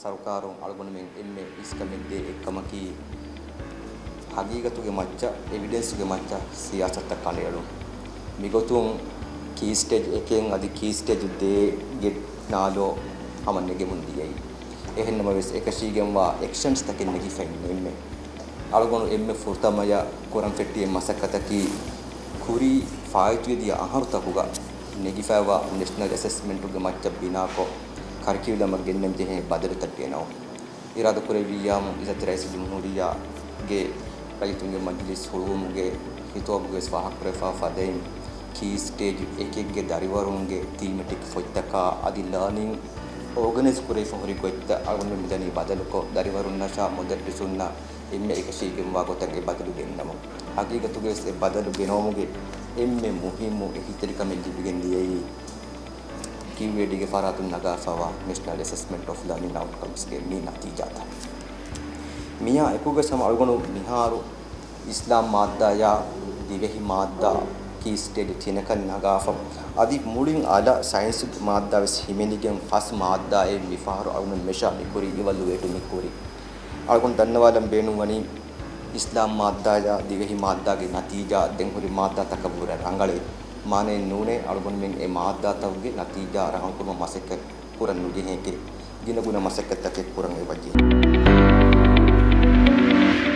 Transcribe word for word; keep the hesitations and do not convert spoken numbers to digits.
ސަރުކާރުން އަޅުގަނޑުމެން އެންމެ އިސްކަމެއް ދޭ އެއްކަމަކީ، ހަގީގަތުގެ މައްޗަށް، އެވިޑެންސުގެ މައްޗަށް ސިޔާސަތުތައް ކަނޑައެޅުން. މިގޮތުން ކީ ސްޓޭޖް އެކެއް އަދި ކީ ސްޓޭޖް ދޭގެ ނާލޯ ހަމަ ނެގެމުން ދިޔައީ. އެހެންނަމަވެސް، އެކަށީގެންވާ އެކްޝަންސްތަކެއް ނެގިފައެއް ނެއްމެ. އަޅުގަނޑު އެންމެ ފުރަތަމަޔަށް ކުރަން ފެއްޓި އެއް މަސައްކަތަކީ، ކުރީ ފާއިތުވެދިޔަ އަހަރުތަކުގަ ނެގިފައިވާ ނެޝަނަލް އެސެސްމެންޓުގެ މައްޗަށް ބިނާކޮށް، ކަރިކިއުލަމަށް ގެންނަން ޖެހޭ ބަދަލުތައް ގެނައުން. އިރާދަކުރެއްވިއްޔާމު، އިއްޒަތްތެރި ރައީސުލްޖުމްހޫރިއްޔާގެ ރައްޔިތުންގެ މަޖިލިސް ހުޅުވުމުގެ ޚިޠާބުގަވެސް ފާހަގަކުރެވިފަ ފަދައިން، ކީ ސްޓޭޖް އެކެއްގެ ދަރިވަރުންގެ ތީމެޓިކް ފޮތްތަކާ އަދި ލާނިން އޯގަނައިޒް ކުރެވިފަ ހުރި ގޮތްތައް އަޅުގަނޑު މިދަނީ ބަދަލުކޮށް، ދަރިވަރުންނަށާ މުދައްރިސުންނަށް އެންމެ އެކަށީގެންވާ ގޮތަށް އެ ބަދަލު ގެންނަމުން. ހަގީގަތުގަވެސް އެ ބަދަލު ގެނައުމުގެ އެންމެ މުހިއްމު އެހީތެރިކަމެއް ލިބިގެން ދިޔައީ، ކިއުއޭޑީގެ ފަރާތުން ނަގާފައިވާ ނެޝަނަލް އެސެސްމެންޓް އޮފް ލާނިން އައުޓްކަމްސްގެ މި ނަތީޖާތައް. މިއާ އެކުގަސް ހަމަ އަޅުގަނޑު މިހާރު އިސްލާމް މާއްދާޔާ ދިވެހި މާއްދާ ކީ ސްޓޭޖް ތިނަކަށް ނަގާފަ، އަދި މުޅިން އަލަށް ސައިންސު މާއްދާވެސް ހިމެނިގެން ފަސް މާއްދާއެއް މިފަހަރު އަޅުގަނޑު މި މިކުރީ، އިވަލުއޭޓު މިކުރީ. އަޅުގަނޑު ދަންނަވާލަން ބޭނުންވަނީ، އިސްލާމް މާއްދާޔާ ދިވެހި މާއްދާގެ ނަތީޖާ ދެން ހުރި މާއްދާތަކަށްވުރެ ރަނގަޅޭ. މާނައެއް ނޫނޭ އަޅުގަނޑުމެން އެ މާއްދާތަކުގެ ނަތީޖާ ރަނގަޅުކުރުމަށް މަސައްކަތް ކުރަން ނުޖެހޭކެ. ގިނަގުނަ މަސައްކަތްތަކެއް ކުރަން އެބަޖެހޭ.